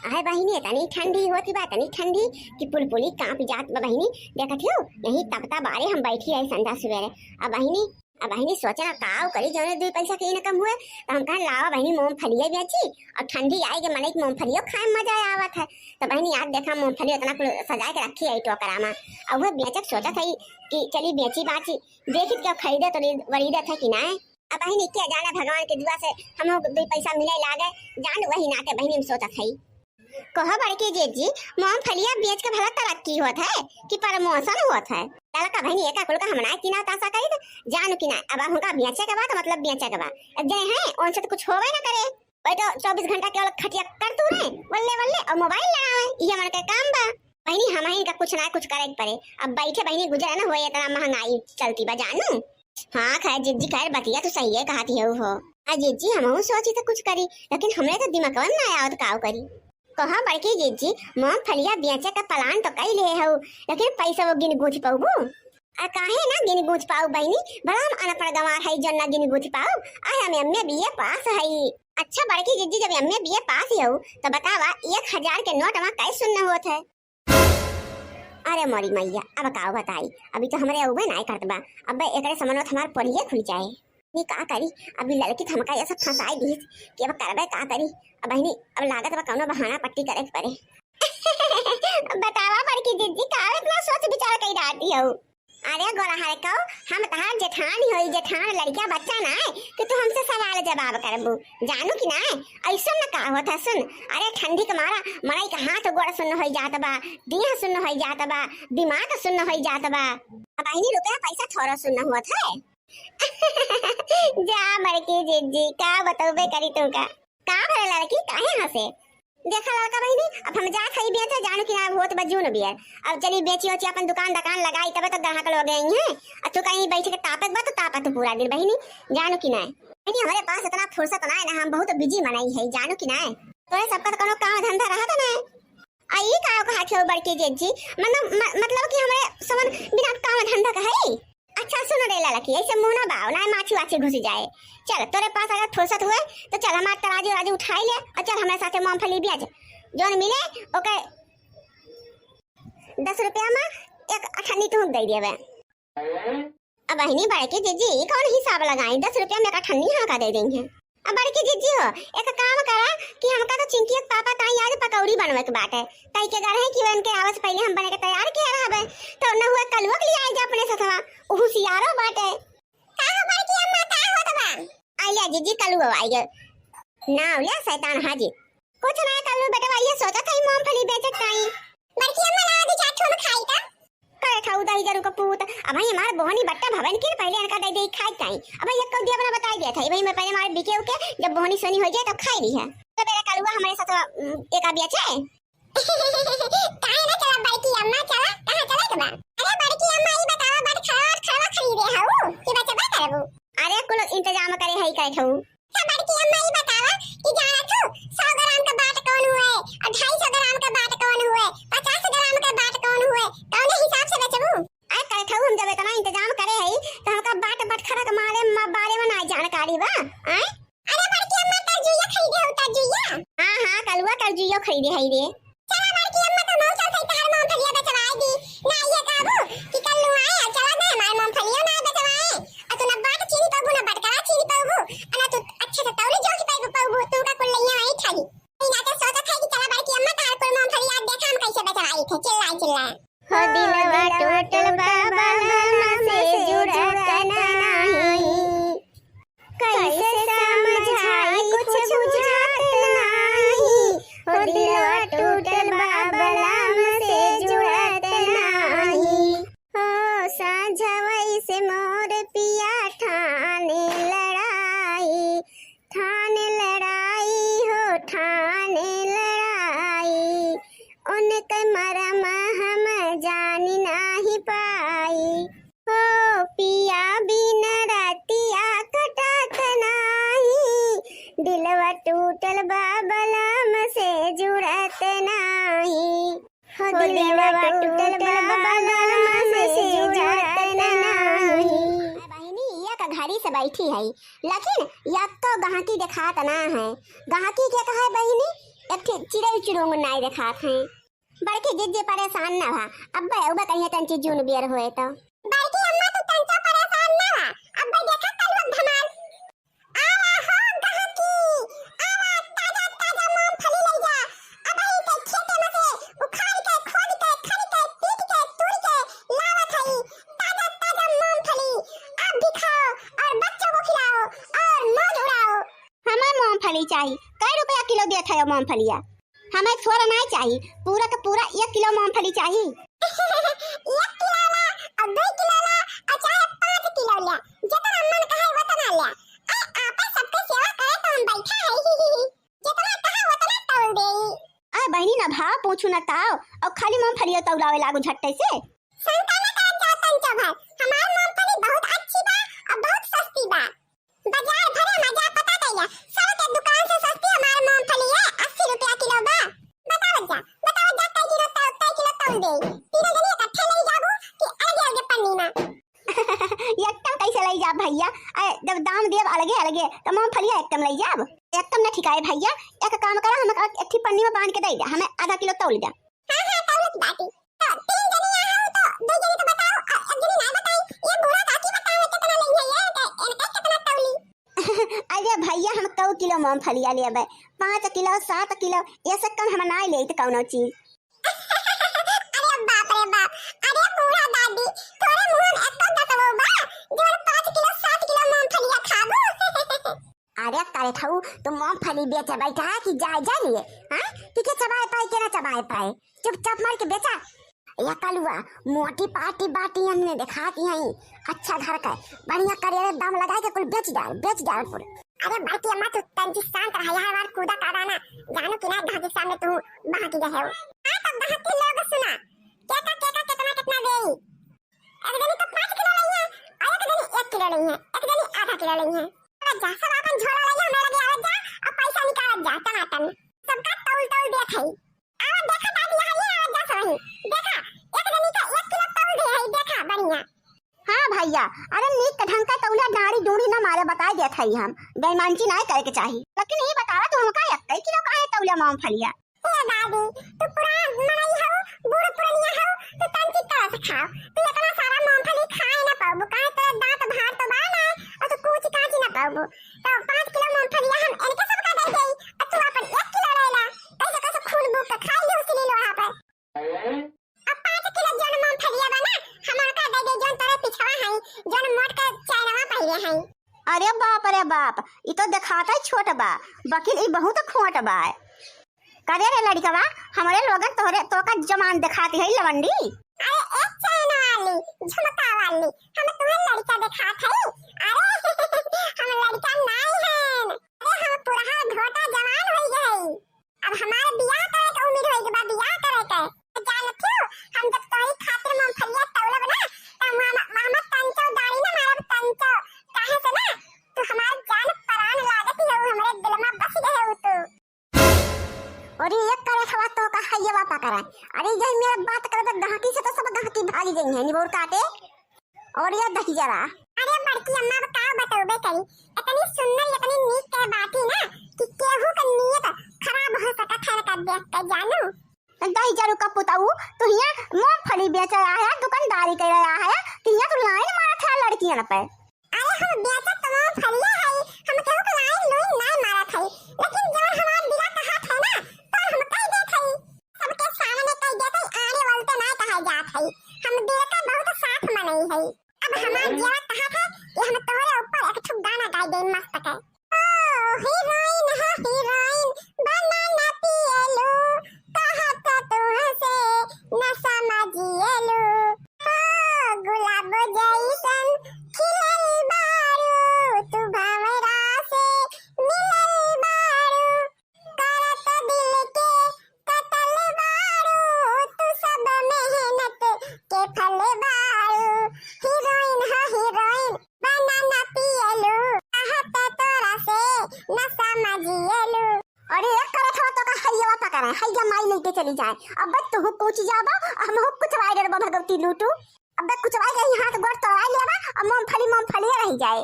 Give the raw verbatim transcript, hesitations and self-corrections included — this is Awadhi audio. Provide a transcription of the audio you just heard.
अहे बहिनी, इतनी ठंडी होती बा, इतनी ठंडी कि पुलपुली कांप जात बा बहिनी। देखत हियो, यही तपता बारे हम बैठी रही संझा सुबेरे। अब बहिनी, अब बहिनी सोचना काव करी, जौने दुई पैसा के इनकम हुए, तो हम कहा लावा बहिनी मूंगफलिया बेची, और ठंडी आए के मने की मूंगफलियो खाए में मजा आवत है। तो बहिनी आज देखा मूंगफली इतना कुल सजा के रखी है टोकरा में, और वह बेचक सोचत है कि चली बेची बाची, देखित के खरीदे तो वरीदत है कि ना। अब बहिनी के जाने भगवान के दुआ से हमहू दुई पैसा मिले लागे, जान वही नाते बहिनी हम सोचत हई। कहो बड़की जिज्जी, मूंगफलिया बेच के भला तरक्की होत है कि प्रमोशन होत है? ललका बहिनी एका कुल का हम ना किना तासा करी तो जानू कि ना, अब हमका बेचे के बा तो मतलब बेचे के बा। अब जे हैं उनसे तो कुछ होवे ना करे, वही तो चौबीस घंटा केवल खटिया कर तू रहे, वल्ले वल्ले और मोबाइल लड़ावे, ये मन के काम बा। बहिनी हम ही का कुछ ना कुछ करे के पड़े, अब बैठे बहिनी गुजरा ना होए, इतना महंगाई चलती बा जानू। हाँ खैर जिज्जी, खैर बतिया तो सही है कहती है हो। आ जिज्जी हमहू सोची तो कुछ करी, लेकिन हमरे तो दिमाग में ना आवत काव करी। कहा बड़की जिज्जी, मूंगफलिया बेचे का प्लान तो कई ले हो, लेकिन पैसा वो गिन गूंथ पाऊबू? आ काहे ना गिन गूंथ पाऊ बहिनी, बड़ा हम अनपढ़ गंवार है जौन ना गिन गूंथ पाऊ। आ हम एमए बीए पास है। अच्छा बड़की जिज्जी, जब एमए बीए पास ही हो तो बतावा, एक हजार के नोट में कै सुन्न होत है? अरे मोरी मैया, अब का बताई, अभी तो हमरे अउबे नाय करत बा। अब एकरे समनवा तो हमार पोलिये खुल जाए। नी का करी, अभी लड़की तो हमका ये सब फंसाई दीस कि अब करबे का करी। अब बहिनी, अब लागत बा कौनो बहाना पट्टी करे के पड़े। बतावा बड़की जिज्जी, का इतना सोच विचार कई डालती हो? अरे गोरा हरे कौ, हम तहार जेठान होई, जेठान, लड़किया बच्चा ना है कि तू हमसे सवाल जवाब करबू, जानू कि ना? ऐसा न का होत है, सुन, अरे ठंडी के मारा मनई के हाथ गोड़ सुन्न होई जात बा, देह सुन्न होई जात बा, दिमाग सुन्न होई जात बा। अब बहिनी रुपया पैसा थोड़ा सुन्न होत है। जा बड़की जिज्जी, का बतौबे करी तुमका। का भरे लड़की, काहे हंसे? देखा लड़का बहिनी, अब हम जात हई बेचे, जानू कि ना, होत बा जून बियर। अब चली बेची ओची अपन दुकान दकान लगाई, तबे तो ग्राहक लोग आई हैं। अब तू कहीं बैठ के तापत बा तो तापत पूरा दिन बहिनी, जानू कि ना। बहिनी हमरे पास इतना फुर्सत ना है ना, हम बहुत बिजी मनई है, जानू कि ना। तोरे सबका तो कोनो काम धंधा रहत ना। आ ई का कहत हो बड़की जिज्जी, मतलब म-, मतलब कि हमरे समन बिना काम धंधा का है? अच्छा सुन रे ललकी, ऐसे मुंह ना बाव, ना माछी वाछी घुस जाए। चल तोरे पास अगर फुर्सत हुए तो चल हमार तराजू राजू उठाई ले और चल हमरे साथे मूंगफली बेच। जौन मिले ओके दस रुपया में एक अठन्नी तू दे देवे। अब बहिनी बड़की जिज्जी, ई कौन हिसाब लगाई, दस रुपया में एक अठन्नी हाँ का दे देंगे? अब बड़की जिज्जी हो, एक काम करा कि हमका तो चिंकी के पापा ताई आज पकौड़ी बनवे के बाटे, ताई के घर है कि उनके आवे से पहले हम बने के तैयार किया रहबे, तो न हुए कलुआ के लिए आई जा अपने सथवा, उ हुसियारो बाटे। का हो बड़की अम्मा, का होत बा? आइया जिज्जी, कलुआ आई गए। ना उलिया शैतान हाजी। कुछ ना कल्लू बेटवा, ये सोचत हई मूंगफली बेचत ताई। बड़की अम्मा लावा दे चार ठो हम खाई त। करे खाऊ दही जरू का पूत, अब भाई हमार बोहनी बट्टा भवन के पहले इनका दे दे खाई ताई। अब भाई एक कौदिया बना बताई दिया था, ये भाई मैं पहले हमारे बिके उके जब बोहनी सोनी हो जाए तब खाई ली है। तो मेरा कलुआ हमारे साथ, उम, एक आ बेचे। काहे ना चला बड़की अम्मा, चला, कहाँ चला के बा? अरे बड़की अम्मा, ई बतावा, बट खड़वा, खड़वा खरीदे हऊ कि बचबा करबू? अरे कुल इंतजाम करे हई, करे हऊ। तो बड़की अम्मा, ई बतावा कि जाना तू सौ ग्राम का बाट कौन हुए और ढाई सौ ग्राम का बाट कौन हुए, पचास ग्राम का बाट कौन हुए, कौन हिसाब से बेचबू? अरे करे हऊ, हम जब इतना इंतजाम करे हई तो हमका बाट बटखरा के मारे, मा-, बारे में ना जानकारी बा, आय? अरे बड़की अम्मा, तरजुइया खरीदे हो, तरजुइया? हाँ, हाँ, कलुआ तरजुइयो खरीदे हई रे। चला बड़की अम्मा, तो हम चलत हई तहार मूंगफलिया बेचवाए दी। ना ये कहबू कि कल्लू आए और चला दे हमार मूंगफलियो ना बेचवाए। और तू ना बाट चीनी पाबू, ना बटकरा चीनी पाबू, और ना तू अच्छे से तौली जोख पाबू, पाबू, तू का कुल लइया आई ठाई। ई ना तो सोचत है कि चला बड़की अम्मा, तहार कुल मूंगफलिया देखा हम कैसे बेचवाई थे, चिल्लाई चिल्लाई। हो दिलवा टूटल बा बलम से जुड़त नाही। कैसे समझाई कुछ बुझात नाही। हो दिलवा टूटल बा बलम से जुड़त नाही। हो साँझ वैसे मोर पिया ठाने लड़ाई, ठाने लड़ाई हो ठाने लड़ाई, उनके मरम हम जान नाही पाई। हो पिया बिन रतिया कटत नाही, दिलवा टूटल बा बलम से जुड़त नाही। हो दिलवा टूटल बा बलम से जुड़त नाही। बहिनी, ये का घड़ी से बैठी है, लेकिन यक्को गहकी देखात ना है। गहकी के कहे बहिनी, एक ठे चिड़ै चुरुंग नाई देखात हैं। बड़की जिज्जी परेशान ना भा, अब्बे उबे कहिए तंची जून बियर होए तो। बड़की अम्मा तू तंचो परेशान ना भा, अब्बे देखा कल धमाल। आवा हो गहकी, आवा ताजा ताजा मूंगफली लइ जा। अबही के खेते में से उखाड़ के, खोद के, खन के, पीट के, तूर के लावत हई ताजा ताजा मूंगफली। आप भी खाओ और बच्चों को खिलाओ और मौज उड़ाओ। हमें मूंगफली चाही। कै रुपया किलो देत है मूंगफलिया? हमें थोड़ा नाई चाही, पूरा के पूरा एक किलो मूंगफली चाही। एक किलो ला, और दुई किलो ला, और चाहे पाँच किलो ला, जितना मन कहे उतना ला। अरे आपे सबके सेवा करे तो हम बैठा है। जितना कहा उतना तौल देई। अरे बहिनी ना भाव पूछू ना ताव, और खाली मूंगफलिया तौलावे लागू झट्टे से। शंका न करत जाओ तंचो भर, हमार मूंगफली बहुत अच्छी बा और बहुत सस्ती बा। बाजार भरे में जा पता कइला, सबके दुकान से सस्ती हमार मूंगफली है, अस्सी रुपया किलो बा। बतावत जा, बतावत जा, कै किलो तौ-, कै किलो तौल देई। तीनों जनी इकट्ठे लइ जाबू कि अलगे अलगे पन्नी में? एकदम कैसे लइ जा भैया, अरे जब दाम देब अलगे अलगे तो मूंगफलिया एकदम लइ जाब। एकदम न ठिकाए भैया, एक काम करा, हमें एक ठे पन्नी में बांध के दइ दे, हमें आधा किलो तौल दे। हाँ, हाँ, तौलत बाटी। तो तीन जनी यहाँ हो तो दो जनी तो बताओ, और एक जनी ना बताई। ये बूढ़ा काकी बताओ कितना लेंगे ये, तो इनका कितना तौली? अरे भैया, हम कौ किलो मूंगफलिया लेबे, पाँच किलो, सात किलो, ये से कम हम ना लेत कौनो चीज। अरे बाप रे बाप, अरे बूढ़ा दादी, तोरे मुंह में एक तो दतवो बा, जो पाँच किलो, सात किलो मूंगफलिया खाबू? अरे करे थऊ, तू मूंगफली बेचे बैठा है कि जाए जाए लिए, हाँ? कि के चबाए पाए, के ना चबाए पाए? चुपचाप मार के बेचा। या कलुआ, मोटी पाटी बाटी हमने देखाती हैं, अच्छा घर का, बढ़िया करियर दाम लगा के कुल बेच डाल, बेच डाल कुल। अरे बड़की अम्मा, तू तंची शांत रहा, यहाँ बार कूदा कादा ना, जानो कि ना गाँव के सामने तू बहा की गए हो। हाँ, तो गाँव के लोग सुना, केका, केका, कितना, कितना देई? एक जनी तो पाँच किलो लइहे, और एक जनी एक किलो लइहे, एक जनी आधा किलो लइहे। आवत जा, सब आपन झोला लइहे, हमरे लगे आवत जा, और पैसा निकालत जा, टनाटन। सबका तौल तौल देत हई। आवत देखा दादी, यहाँ ये आवत जा सब ही। देखा, एक जनी का एक किलो तौल दे हई, देखा, बढ़िया। हाँ भैया, अरे नीक ढंग का तौलिया, डाँड़ी डूँड़ी न मारे, बताइ देत हई हम। बेईमानची नाहीं करे के चाही। लेकिन ई बतावा, तू हमका एक्कै किलो काहे तौलिया मूंगफलिया? ए दादी, तू पुरान मनई हऊ, बूढ़ पुरनिया हऊ, तू तंची तरस खाओ। तू इतना सारा मूंगफली खाए ना पाबू, काहे तोरे दांत भार तो बा ना, और तू कूच काच ना पाबू। तो पाँच किलो मूंगफलिया हम इनके सबका दे देई, और तू अपन एक किलो ले ला। कैसे कैसे खून बूक के खाई ले उसी लोढ़ा पे। अब पाँच किलो जौन मूंगफलिया बा ना, हम उनका दे देई, जौन तोरे पिछवा हई, जौन मोट के चैनवा पहिरे हई। अरे बाप रे बाप, ई तो देखात है छोट बा, बकिन ई बहुत खोट बा। करे रे लड़िकवा, हमरे लोगन तोहरे, तोका जवान देखाती है लवंडी। अरे एक चैन वाली, झुमका वाली, हम तुम्हें लड़का देखात है। अरे हम लड़का नाई हैं, अरे हम पुरहा घोटा जवान हो गए। अब हमार बियाह करे के उम्र होई के बा, बियाह करे के। जानत हो, हम जब तोहरी खातिर मूंगफलिया तौलब ना, त हम, हम तंचो दाढ़ी ना मारब, तंचो। काहे से ना, तू हमार जान परान लागत हो, हमरे दिल में बस गए हो तू। अरे एक करे थवा तो का हइयवा पकड़ा। अरे यही मेरा बात करे तो गहकी से तो सब गहकी भागी गई है, निबोर काटे। और ये दही जरा। अरे बड़की अम्मा, अब का बतौबे करी, इतनी सुंदर, इतनी नीक के बाटी ना कि केहू के नियत खराब हो सकत है का देख के जानू। दही जरू का पुताऊ, तू हियां मूंगफली बेचे आया है, दुकानदारी करे आया है, कि हियां तू लाइन मारत है लड़कियन पे? अरे हम बेचत तो मूंगफलिया है, हम केहू के लाइन लूइन नाय मारत है, लेकिन जौन हमार दिला कहत है ना, तो हम कह देत है। सबके सामने कह देत है, आने वाले तो नाय कहा जात है। हम दिल का बहुत साफ मनई है। अब हमार जेवा कहत है कि हम तोहरे ऊपर एक ठो गाना गाई दे मस्त के। ओ हीरोइन हो हीरोइन, बनाना पिएलू, कहत तुहसे न समझिएलू। ओ गुलाब जैसन खिलल बारू, तू भंवरा से मिलल बारू। करत दिल के कतल बारू, तू सब मेहनत के फल बारू। हीरोइन हो हीरोइन, बनाना पिएलू, कहत तोरा से न समझिएलू। अरे एक करत हवा तो का हइयवा पकड़ा, हइया माई लेके चली जाए। अब बस तू कुछ जाबा, हम कुछ राइडर बा भगवती लूटू। अबे कुचवाई गई, हाथ गोड़ तोड़ाई लेबा, अब मूंगफली, मूंगफली रह जाए।